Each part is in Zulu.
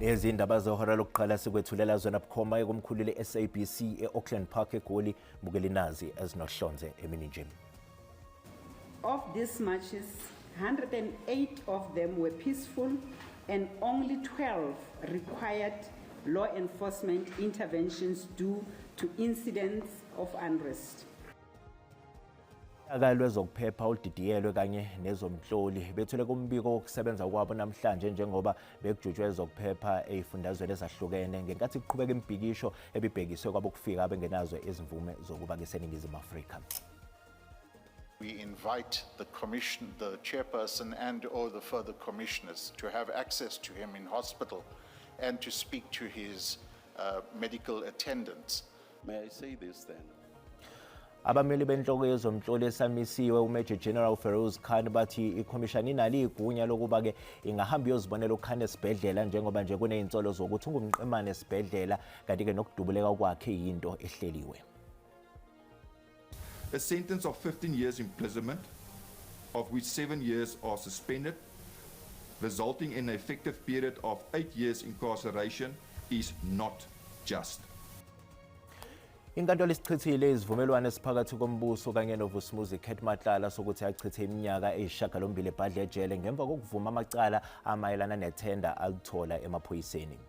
Lezi indaba zehora lokuqala sikwethulela zona bukhoma ekomkhulu le-SABC e-Auckland Park eGoli. Bukela inazi ezinohlonze emini nje. Of these marches, 108 of them were peaceful and only 12 required law enforcement interventions due to incidents of unrest. Uhlaka lwezokuphepha oludidiyelwe kanye nezomhloli bethule kumbiko wokusebenza kwabo namhlanje njengoba bekujutshwe ezokuphepha ey'fundazweni ezahlukene ngenkathi kuqhubeka imibhikisho ebibhekiswe kwabokufika abengenazo izimvume zokuba keseNingizimu Afrika. We invite the commission, the chairperson and or the further commissioners to have access to him in hospital and to speak to his medical attendants. May I say this then? Abameli benhloko yezomhloli esamisiwe uMajor General Feroz Khan bathi ikhomishani inalo igunya lokuba-ke ingahamba iyozibonela uKhan esibhedlela njengoba nje kunezinsolo zokuthi ungumqemane esibhedlela kanti-ke nokudubuleka kwakhe yinto ehleliwe. A sentence of 15 years imprisonment, of which 7 years are suspended, resulting in an effective period of 8 years incarceration, is not just. Inkantolo isichithile izivumelwano esiphakathi kombuso kanye noVusimuzi Cat Matlala sokuthi achithe iminyaka eyisishiyagalombili ebhadle ejele ngemva kokuvuma amacala amayelana nethenda alithola emaphoyiseni.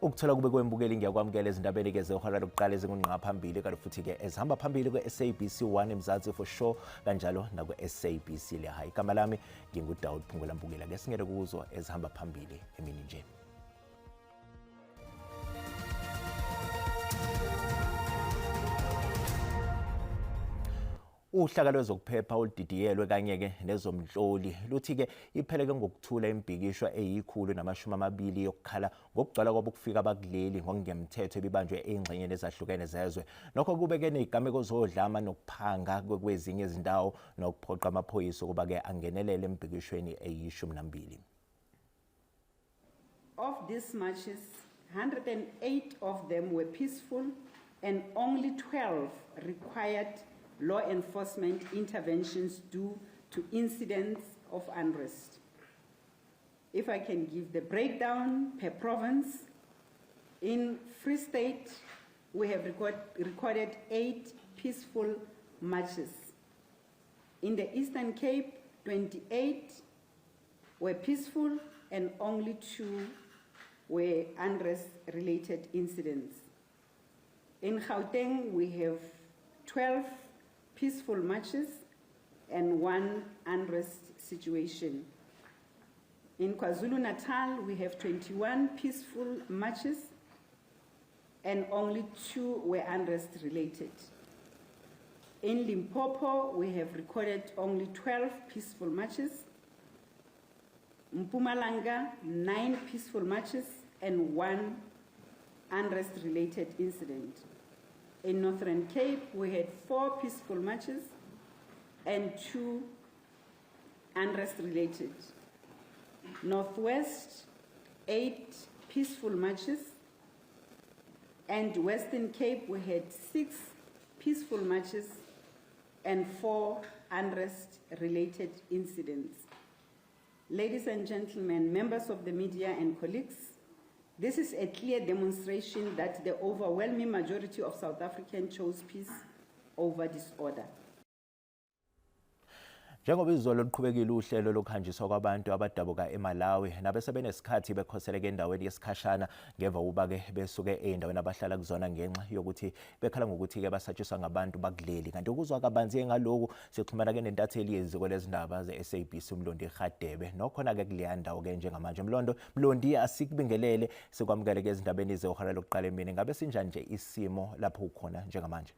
Ukuthola kube kwembukeli ngiyakwamukela ezindabeni-ke zehora lokuqala ezingungqa phambili kanti futhi-ke ezihamba phambili kwe-SABC 1 eMzansi for sure kanjalo nakwe-SABC Lehae. Igama lami nginguDawud Phungula Mbukela ke singene kuzo ezihamba phambili emini nje. Uhlaka lwezokuphepha oludidiyelwe kanye-ke nezomhloli luthi-ke ipheleke ngokuthula imibhikisho eyi-120 yokukhala ngokugcwala kwabokufika abakuleli ngokungemthetho ebibanjwe ey'ngxenyeni ezahlukene zezwe. Nokho kube-ke ney'gameko zodlama nokuphanga kwezinye izindawo nokuphoqa amaphoyisa ukuba-ke angenelele emibhikishweni eyi-12. Of these marches, 108 of them were peaceful and only 12 required law enforcement interventions due to incidents of unrest. If I can give the breakdown per province, in Free State, we have recorded 8 peaceful marches. In the Eastern Cape, 28 were peaceful and only 2 were unrest-related incidents. In Gauteng, we have 12 peaceful marches and 1 unrest situation. In KwaZulu-Natal, we have 21 peaceful marches and only 2 were unrest-related. In Limpopo, we have recorded only 12 peaceful marches. Mpumalanga, 9 peaceful marches and 1 unrest-related incident. In Northern Cape, we had 4 peaceful marches and 2 unrest-related. Northwest, 8 peaceful marches, and Western Cape, we had 6 peaceful marches and 4 unrest-related incidents. Ladies and gentlemen, members of the media and colleagues, this is a clear demonstration that the overwhelming majority of South Africans chose peace over disorder. Njengoba izolo luqhubekile uhlelo lokuhanjiswa kwabantu abadabuka eMalawi nabese benesikhathi bekhoseleke endaweni yesikhashana ngemva kokuba-ke besuke ey'ndaweni abahlala kuzona ngenxa yokuthi bekhala ngokuthi-ke basatshiswa ngabantu bakuleli. Kanti ukuzwa kabanzi ngaloku sixhumana-ke nentatheli yeziko lezindaba ze-SABC uMlondi Radebe nokhona-ke kuleya ndawo-ke njengamanje. Mlondi, asikubingelele sikwamukele-ke ezindabeni zehora lokuqala emini. Ngabe sinjani nje isimo lapho ukhona njengamanje?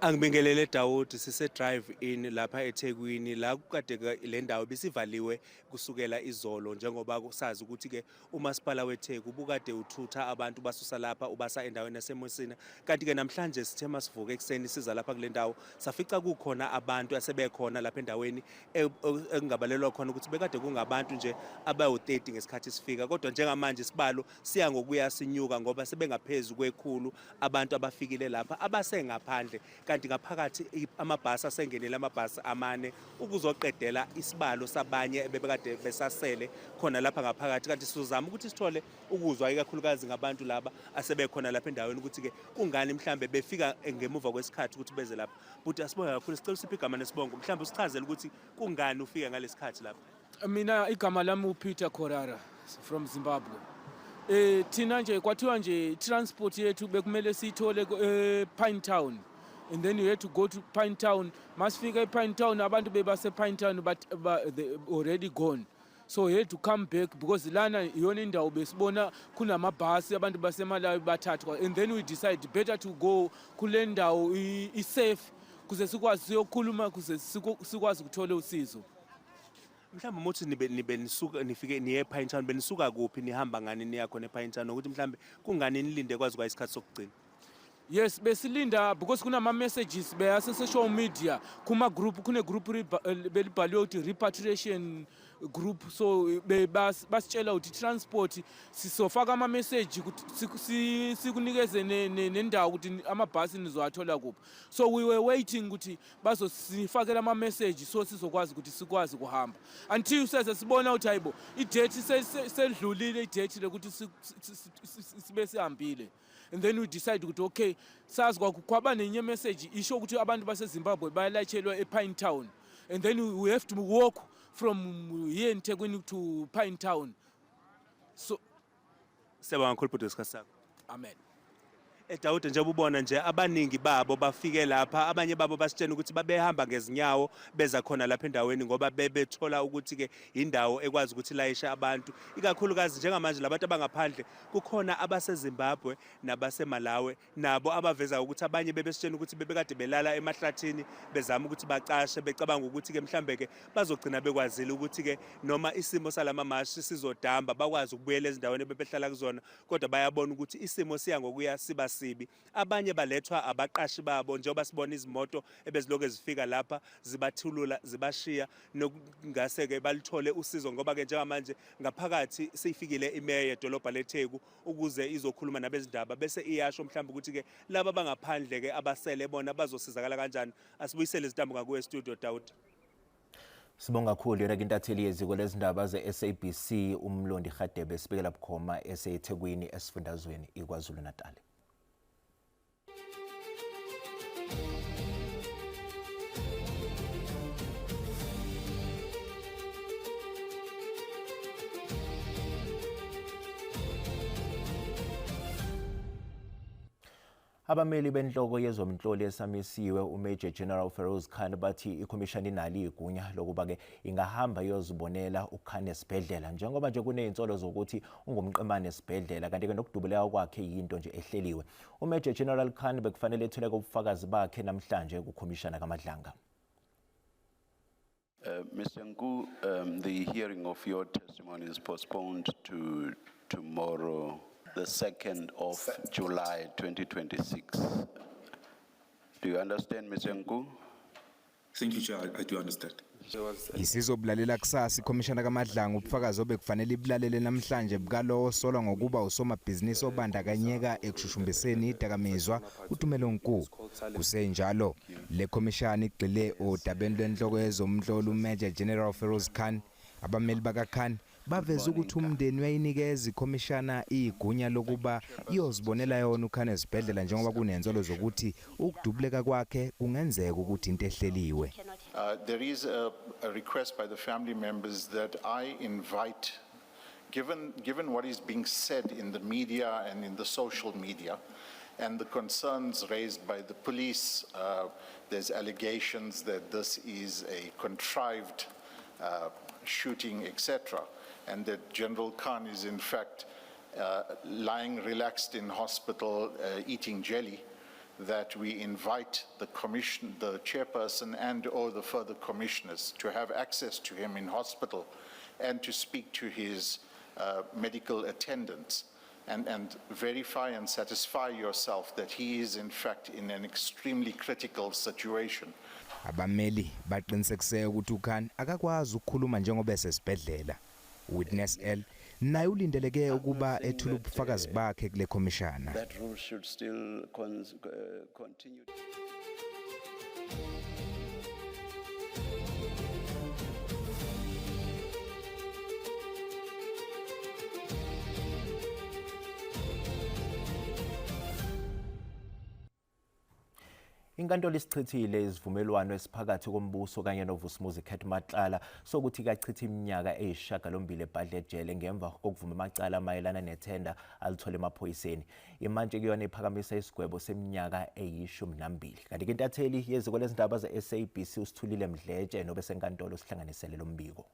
Angibingelele Dawud, sise drive in lapha eThekwini la kukade le ndawo bisivaliwe kusukela izolo njengoba kusazi ukuthi ke umasipala weTheku ubukade uthutha abantu basusa lapha ubasa endaweni yaseMosina. Kanti ke namhlanje sithe masivuke ekuseni siza lapha kule ndawo safica kukhona abantu asebekhona lapha endaweni ekungabalelwa khona ukuthi bekade kungabantu nje abawu-30 ngesikhathi sifika, kodwa njengamanje isibalo siya ngokuya sinyuka ngoba sebengaphezulu kwekhulu abantu abafikile lapha abasengaphandle. Kanti ngaphakathi amabhasi asengenele amabhasi amane ukuzoqedela isibalo sabanye ebebekade besasele khona lapha ngaphakathi. Kanti sizozama ukuthi sithole ukuzwa ikakhulukazi ngabantu laba asebekhona lapha endaweni ukuthi-ke kungani mhlambe befika ngemuva kwesikhathi ukuthi beze lapha. Bhuti, asibonge kakhulu, sicela usiphe igama nesibongo, mhlawumbe usichazele ukuthi kungani ufike ngalesikhathi lapha. Mina igama lami uPeter Korara from Zimbabwe. Thina nje kwathiwa nje transport yethu bekumele siyithole ePine Town, and then you had to go to Pine Town. Masifika ePine Town, abantu bebase Pine Town, but they already gone, so we had to come back because lana iyona indawo besibona kunamabhasi abantu baseMalawi bathathwa, and then we decide better to go kule ndawo i-safe kuze sikwazi siyokhuluma, kuze sikwazi ukuthola usizo. Mhlawumbe umuthi nibe nisuka, nifike niye ePine Town, benisuka kuphi, nihamba ngani niya khona ePine Town, ukuthi mhlawumbe kungani nilinde kwazi kwayisikhathi sokugcina? Yes, besilinda because kunama messages beyase social media, kuma group, kune group belibhaliwe ukuthi repatriation group, so basitshela ukuthi transport sizofaka ama message ukuthi sikunikeze nendawo ukuthi amabhasi nizowathola kuphi. So we were waiting ukuthi bazosifakela ama message so sizokwazi ukuthi sikwazi ukuhamba, until seze sibona ukuthi hayibo, i-date sedlulile, i-date lokuthi sibe sihambile, and then we decide ukuthi okay, sazi kwaba nenye message isho ukuthi abantu baseZimbabwe bayalatshelwa ePine Town, and then we have to walk from here in Thekwini to Pine Town, so Siyabonga kakhulu bhuti ngesikhathi sakho. Amen. Dawude, njengoba ubona nje abaningi babo bafike lapha, abanye babo basitshena ukuthi babehamba ngezinyawo beza khona lapha endaweni ngoba bebethola ukuthi-ke indawo ekwazi ukuthi layishe abantu, ikakhulukazi njengamanje labantu abangaphandle kukhona abaseZimbabwe nabaseMalawi nabo abaveza ukuthi abanye bebesitshena ukuthi bebekade belala emahlathini bezama ukuthi bacashe, becabanga ukuthi-ke mhlambe-ke bazogcina bekwazile ukuthi-ke noma isimo salamamashi sizodamba bakwazi ukubuyela ezindaweni ebebehlala kuzona, kodwa bayabona ukuthi isimo siya ngokuya siba sibi. Abanye balethwa abaqashi babo, njengoba sibona izimoto ebezilokhu zifika lapha zibathulula zibashiya, nokungase-ke balithole usizo ngoba-ke njengamanje ngaphakathi seyifikile imeya yedolobha leTheku ukuze izokhuluma nabezindaba bese iyasho mhlawumbe ukuthi-ke laba abangaphandle-ke abasele bona bazosizakala kanjani. Asibuyisele izintambo ngakuwe studio, Dawud. Sibonga kakhulu yona intatheli yeziko lezindaba ze-SABC uMlondi Hadebe sibikela bukhoma eseThekwini esifundazweni iKwaZulu Natal. Abameli benhloko yezomhloli esamisiwe uMajor General Feroz Khan bathi ikhomishana inalo igunya lokuba-ke ingahamba iyozibonela uKhan esibhedlela, njengoba nje kunezinsolo zokuthi ungumqemane esibhedlela, kanti-ke nokudubuleka kwakhe yinto nje ehleliwe. UMajor General Khan bekufanele ethuleke ubufakazi bakhe namhlanje kukhomishana kaMadlanga. Mr. Nku, the hearing of your testimony is postponed to tomorrow, the 2nd of July, 2026. Do you understand, Mr. Nku? Thank you, Chair. I do understand. Isizobulalela kusasa ikhomishana kaMadlanga ubufakazi obekufanele ibulalele namhlanje bukalowo osolwa ngokuba usomabhizinisi obandakanyeka ekushushumbiseni idakamizwa uTumelo Nku. Kusenjalo, le khomishana igxile odabeni lwenhloko yezomhloli uMajor General Feroz Khan. Abameli bakaKhan baveza ukuthi umndeni uyayinikeza ikhomishana igunya lokuba iyozibonela yona uKhan esibhedlela, njengoba kunensolo zokuthi ukudubuleka kwakhe kungenzeka ukuthi into ehleliwe. There is a request by the family members that I invite, given what is being said in the media and in the social media, and the concerns raised by the police, there's allegations that this is a contrived shooting, etc., and that General Khan is in fact lying relaxed in hospital, eating jelly, that we invite the commission, the chairperson and or the further commissioners to have access to him in hospital and to speak to his medical attendants and verify and satisfy yourself that he is in fact in an extremely critical situation. Abameli baqinisekise ukuthi uKhan akakwazi ukukhuluma njengoba esesibhedlela. Witness L naye ulindeleke ukuba ethule ubufakazi bakhe kule khomishana. That rule should still continue. Inkantolo isichithile isivumelwano esiphakathi kombuso kanye noVusimuzi Cat Matlala sokuthi kachithe iminyaka eyisishiyagalombili ebhadle ejele ngemva kokuvuma amacala mayelana nethenda alithole emaphoyiseni. Imantshi kuyona iphakamisa isigwebo seminyaka eyi-12. Kanti-ke intatheli yeziko lezindaba ze-SABC uSithulile Mdletshe nobesenkantolo sihlanganisele lo mbiko.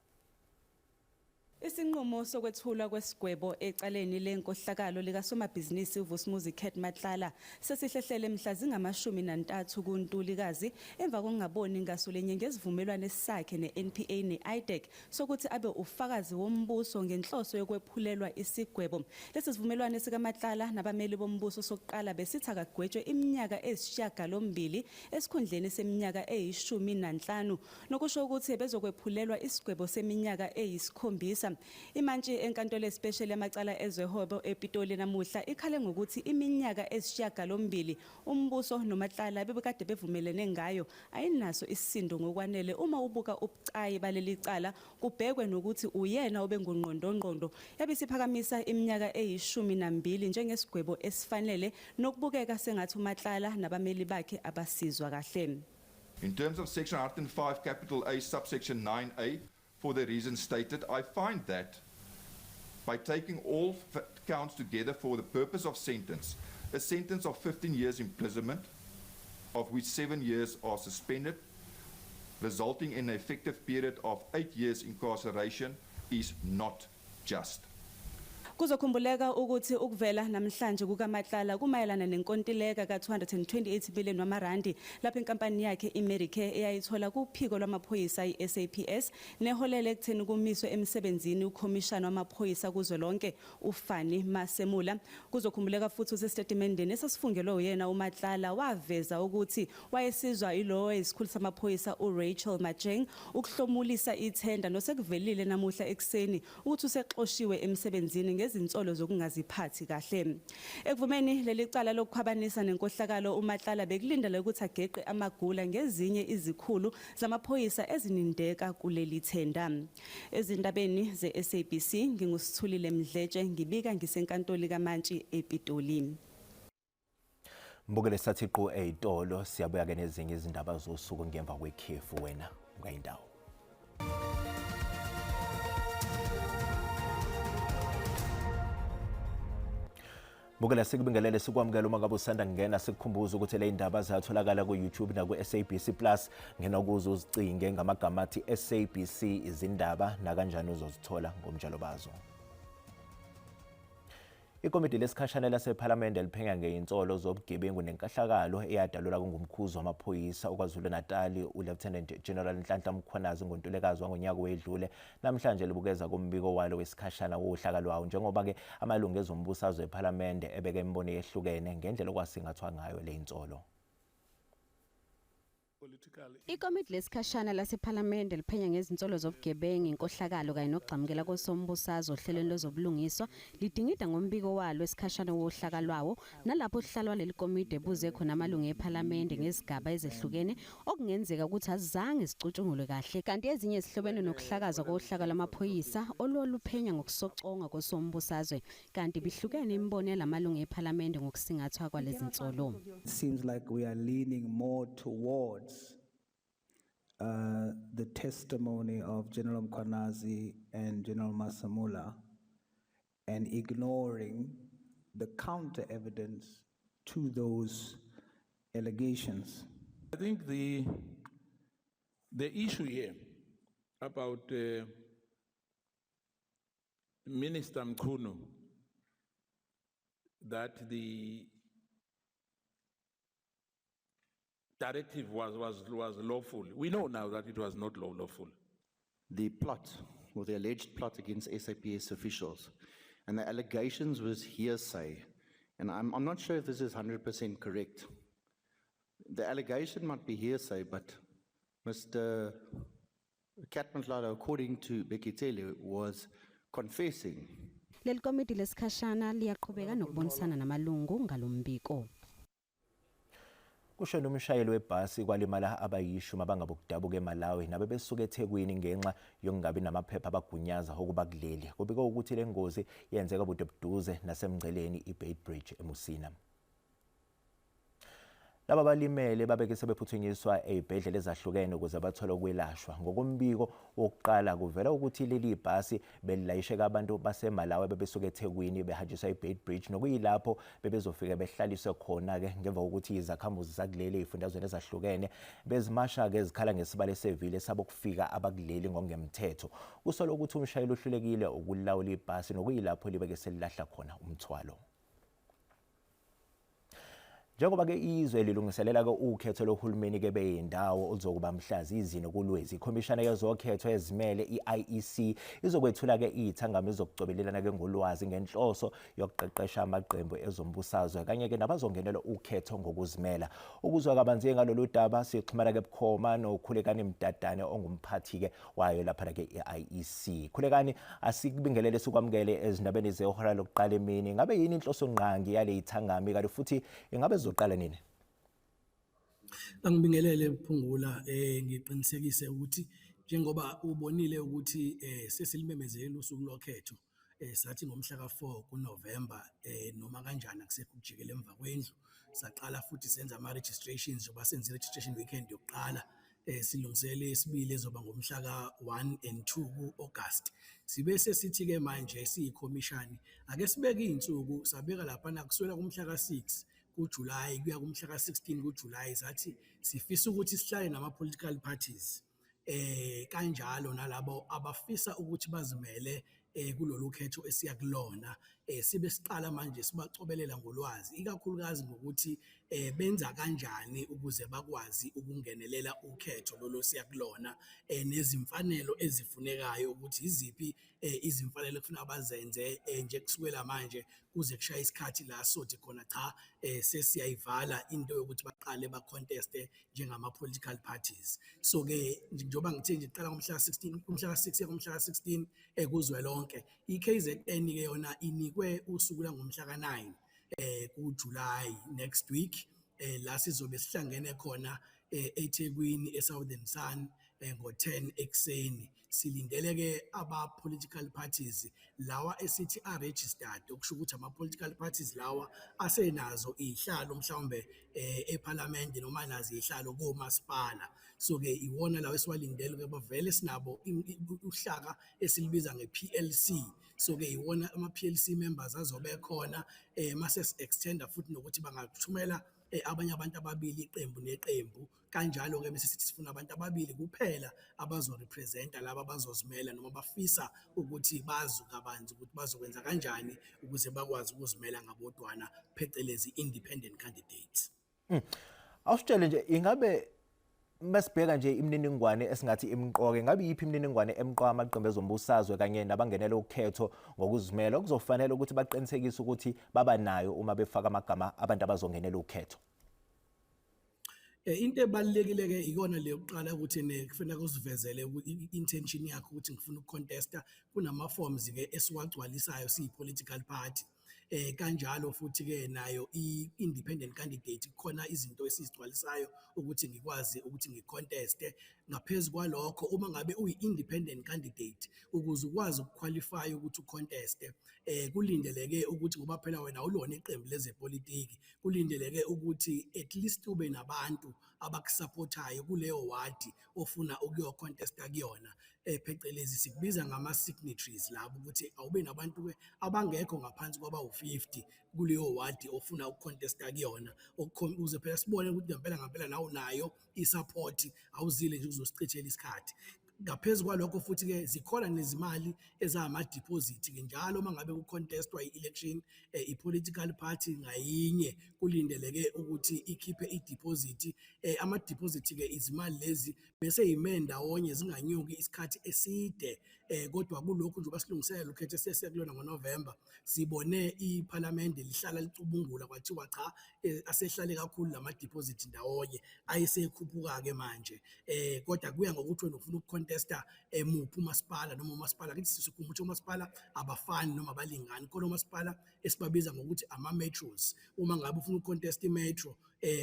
Isinqumo sokwethulwa kwesigwebo ecaleni lenkohlakalo likasomabhizinisi uVusimuzi Cat Matlala sesihlehlele mhla zingama-13 kuNtulikazi emva kokungaboni ngaso lenye ngesivumelwano sakhe ne-NPA ne-IDAC sokuthi abe ufakazi wombuso ngenhloso yokwephulelwa isigwebo. Lesi sivumelwano sikaMatlala nabameli bombuso sokuqala besithi akagwetshwe iminyaka eyisishiyagalombili esikhundleni seminyaka eyi-15, nokusho ukuthi bezokwephulelwa isigwebo seminyaka eyisikhombisa. Imantshi enkantolo especial yamacala ezohwebo ePitoli namuhla ikhale ngokuthi iminyaka eyisishiyagalombili umbuso noMatlala bebekade bevumelene ngayo ayinaso isisindo ngokwanele uma ubuka ubucayi baleli cala, kubhekwe nokuthi uyena obengungqondongqondo. Yabe isiphakamisa iminyaka eyi-12 njengesigwebo esifanele nokubukeka sengathi uMatlala nabameli bakhe abasizwa kahle. In terms of section 105 capital A subsection 9A, for the reasons stated, I find that by taking all counts together for the purpose of sentence, a sentence of 15 years imprisonment, of which 7 years are suspended, resulting in an effective period of 8 years incarceration, is not just. Kuzokhumbuleka ukuthi ukuvela namhlanje kukaMatlala kumayelana nenkontileka ka-228 billion wamarandi lapho inkampani yakhe iMedicare eyayithola kuphiko lwamaphoyisa i-SAPS neholele ekutheni kumiswe emsebenzini ukhomishana wamaphoyisa kuzwelonke uFani Masemula. Kuzokhumbuleka futhi ukuthi esitatimendeni esasifungelwe uyena uMatlala waveza ukuthi wayesizwa yilowo isikhulu samaphoyisa uRachel Majeng ukuhlomulisa ithenda, nosekuvelile namuhla ekuseni ukuthi usexoshiwe emsebenzini ngezinsolo zokungaziphathi kahle. Ekuvumeni leli cala lokukhwabanisa nenkohlakalo, uMatlala bekulindele ukuthi ageqe amagula ngezinye izikhulu zamaphoyisa ezinindeka kuleli thenda. Ezindabeni ze-SABC nginguSithulile Mdletshe, ngibika ngisenkantolo kaMantshi ePitoli. Mbukele sathi qu eyitolo, siyabuya ke nezinye izindaba zosuku ngemva kwekhefu, wena ungayindawo. Bukela sikubingelele sikwamukela uma ngabe usanda kungena, sikukhumbuza ukuthi le indaba ziyatholakala ku-YouTube naku-SABC Plus. Ngena kuzo uzicinge ngamagama athi SABC izindaba, nakanjani uzozithola ngomjalo bazo. Ikomidi lesikhashana lasephalamende liphenya ngezinsolo zobugebengu nenkahlakalo eyadalulwa kungumkhuzi wamaphoyisa oKwaZulu-Natali uLieutenant General Nhlanhla Mkhwanazi ngoNtulikazi wangonyaka wedlule. Namhlanje libukeza kumbiko walo wesikhashana wohlaka lwawo, njengoba-ke amalungu ezombusazwe ephalamende ebeke imibono eyehlukene ngendlela okwasingathwa ngayo le insolo. Ikomidi lesikhashana lasephalamende liphenya ngezinsolo zobugebengu, inkohlakalo kanye nokugxamukela kosombusazwe ohlelweni lwezobulungiswa lidingida ngombiko walo esikhashana wohlaka lwawo, nalapho uhlalwa leli komidi ebuze khona amalungu ephalamende ngezigaba ezehlukene okungenzeka ukuthi azizange zicutshungulwe kahle, kanti ezinye zihlobene nokuhlakazwa kohlaka lwamaphoyisa ololuphenya ngokusoconga kosombusazwe. Kanti bihlukene imibono yalamalungu ephalamende ngokusingathwa kwalezi nsolo. It seems like we are leaning more towards the testimony of General Mkhwanazi and General Masamula and ignoring the counter evidence to those allegations. I think the issue here about Minister Mchunu, that the directive was lawful. We know now that it was not lawful. The plot, or the alleged plot against SAPS officials, and the allegations was hearsay. And I'm not sure if this is 100% correct. The allegation might be hearsay, but Mr. Cat Matlala, according to Bheki Cele, was confessing. Leli komidi lesikhashana liyaqhubeka nokubonisana namalungu ngalombiko. Kushone umshayeli webhasi kwalimala abayishumi abangabokudabuka eMalawi nabebesuka eThekwini ngenxa yokungabi namaphepha abagunyaza ukuba kuleli. Kubikwa ukuthi le ngozi yenzeka bude buduze nasemngceleni iBeitbridge eMusina. Laba balimele babeke sebephuthunyiswa ezibhedlela ezahlukene ukuze bathole ukwelashwa. Ngokombiko wokuqala kuvela ukuthi leli bhasi belilayisheka abantu baseMalawi bebesuka eThekwini behanjiswa eBeitbridge, nokuyilapho bebezofika behlaliswe khona-ke ngemva kokuthi izakhamuzi zakuleli ey'fundazweni ezahlukene bezimasha-ke zikhala ngesibalo esevile sabokufika abakuleli ngokungemthetho. Kusolwa ukuthi umshayeli uhlulekile ukulawula ibhasi, nokuyilapho libeke selilahla khona umthwalo. Njengoba-ke izwe lilungiselela-ke ukhetho lohulumeni-ke beyindawo oluzokuba mhla zizine kuLwezi, ikhomishana yezokhetho ezimele i-IEC izokwethula-ke iy'thangami zokucobelelana-ke ngolwazi ngenhloso yokuqeqesha amaqembu ezombusazwe kanye-ke nabazongenela ukhetho ngokuzimela. Ukuzwa kabanzi ngalolu daba sixhumana-ke bukhoma noKhulekani Mdadane ongumphathi-ke wayo laphana-ke i-IEC. Khulekani, asikubingelele sikwamukele ezindabeni zehora lokuqala emini. Ngabe yini inhloso ngqangi yale ithangami, kanti futhi ingabe zizoqala nini? Angibingelele Phungula, ngiqinisekise ukuthi njengoba ubonile ukuthi sesilimemezele usuku lokhetho, sathi ngomhla ka-4 kuNovember, noma kanjani akusekho ukujikela emva kwendlu. Saqala futhi senza ama-registrations, njengoba senze i-registration weekend yokuqala, silungiselele esibili ezoba ngomhla ka-1 and 2 ku-August. Sibe sesithi-ke manje siyikhomishani ake sibeke iy'nsuku, sabeka laphana kusukela kumhla ka-6 kuJulayi kuya kumhla ka-16 kuJulayi. Sathi sifisa ukuthi sihlale nama-political parties, kanjalo nalabo abafisa ukuthi bazimele kulolu khetho esiya kulona, sibe siqala manje sibacobelela ngolwazi, ikakhulukazi ngokuthi benza kanjani ukuze bakwazi ukungenelela ukhetho lolu siya kulona, nezimfanelo ezifunekayo ukuthi iziphi izimfanelo ekufuneka bazenze nje kusukela manje kuze kushaye isikhathi la sothi khona cha, sesiyayivala into yokuthi baqale ba-conteste njengama-political parties. So-ke njengoba ngithe nje kuqala ngomhla ka-16, umhla ka-6 kumhla ka-16 kuzwelonke. I-KZN-ke yona inikwe usuku langomhla ka-9 kuJuly, next week, la sizobe sihlangene khona eThekwini eSouthern Sun ngo-10 ekuseni. Silindele-ke aba-political parties lawa esithi a-registered, okusho ukuthi ama-political parties lawa asenazo iy'hlalo mhlawumbe ephalamende noma nazo iy'hlalo komasipala. So-ke iwona lawa esiwalindele-ke, bavele sinabo uhlaka esilibiza nge-PLC. So-ke iwona ama-PLC members azobe ekhona, mase si-extenda futhi nokuthi bangathumela abanye abantu ababili iqembu neqembu. Kanjalo-ke bese sithi sifuna abantu ababili kuphela abazorepresenta laba abazozimela noma bafisa ukuthi bazi kabanzi ukuthi bazokwenza kanjani ukuze bakwazi ukuzimela ngabodwana, phecelezi independent candidates. Awusitshele nje, ingabe masibheka nje imininingwane esingathi imqoke, ngabe yiphi imininingwane emqoka amaqembu ezombusazwe kanye nabangenela ukhetho ngokuzimela okuzofanele ukuthi baqinisekise ukuthi baba nayo uma befaka amagama abantu abazongenela ukhetho? Into ebalulekile ke ikona le yokuqala, ukuthi ne kufanele usivezele i-intention yakho ukuthi ngifuna ukucontesta. Kunama forms ke esiwagcwalisayo siyi-political party, kanjalo futhi ke nayo i-independent candidate kukhona izinto esizigcwalisayo ukuthi ngikwazi ukuthi ngiconteste. Ngaphezulu kwalokho, uma ngabe uyi-independent candidate, ukuze ukwazi ukuqualify ukuthi uconteste, kulindeleke ukuthi, ngoba phela wena awulona iqembu lezepolitiki, kulindeleke ukuthi at least ube nabantu abakusupportayo kuleyo wadi ofuna ukuyocontesta kuyona, phecelezi sikubiza ngama-signatories labo, ukuthi awube nabantu abangekho ngaphansi kwabawu-50 kuleyo wadi ofuna ukucontesta kuyona, ukuze phela sibone ukuthi ngempela ngempela nawe unayo i-support, awuzile nje uzosichithela isikhathi. Ngaphezu kwalokho futhi-ke zikhona nezimali ezama-deposit-ke njalo uma ngabe kucontestwa i-election, i-political party ngayinye kulindeleke ukuthi ikhiphe i-deposit. Ama-deposit-ke izimali lezi bese yime ndawonye, zinganyuki isikhathi eside, kodwa kulokhu njengoba silungiselela ukhetho esesiya kulona ngoNovember, sibone iphalamende lihlala licubungula, kwathiwa cha, asehlale kakhulu lama-deposit ndawonye, ayesekhuphuka-ke manje. Kodwa kuya ngokuthi wena ufuna ukucontesta emuphi umasipala noma umasipala. Kithi sikhumbula ukuthi omasipala abafani noma abalingani. Khona omasipala esibabiza ngokuthi ama-metros. Uma ngabe ufuna ukucontesta i-metro,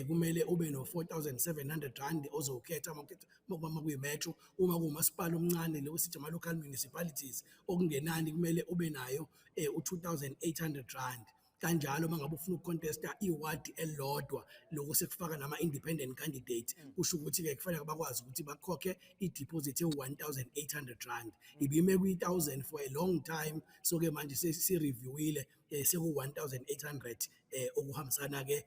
kumele ube no R4700 ozowukhetha uma kuyi-metro. Uma kuwumasipala omncane lo sithi ama-local municipalities, okungenani kumele ube nayo u-R2800. Kanjalo uma ngabe ufuna ukucontesta iwadi elilodwa, lokhu sekufaka nama-independent candidate, kusho ukuthi-ke kufanele bakwazi ukuthi bakhokhe i-deposit ewu-R1 800. Ibime kwi-1000 for a long time, so-ke manje sesi-reviewile, seku-1800, okuhambisana-ke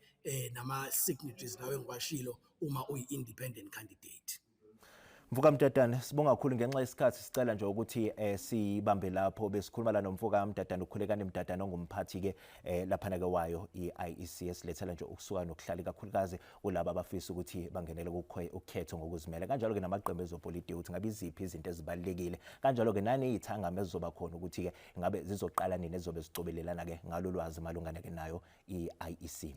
nama-signatories lawo engiwashilo uma uyi-independent candidate. Mfoka Mdadane, sibonga kakhulu. Ngenxa yesikhathi sicela nje ukuthi sibambe lapho. Besikhuluma la nomfoka Mdadane, uKhulekani Mdadane, ongumphathi ke laphana ke wayo i-IEC, esilethela nje ukusuka nokuhlala, kakhulukazi kulabo abafisa ukuthi bangenele ukhetho ngokuzimela, kanjalo ke namaqembu ezopolitiki, ukuthi ngabe iziphi izinto ezibalulekile, kanjalo ke naney'thangami ezizoba khona, ukuthi ke ngabe zizoqala nini, ezizobe zicobelelana ke ngalo lwazi malungana ke nayo i-IEC.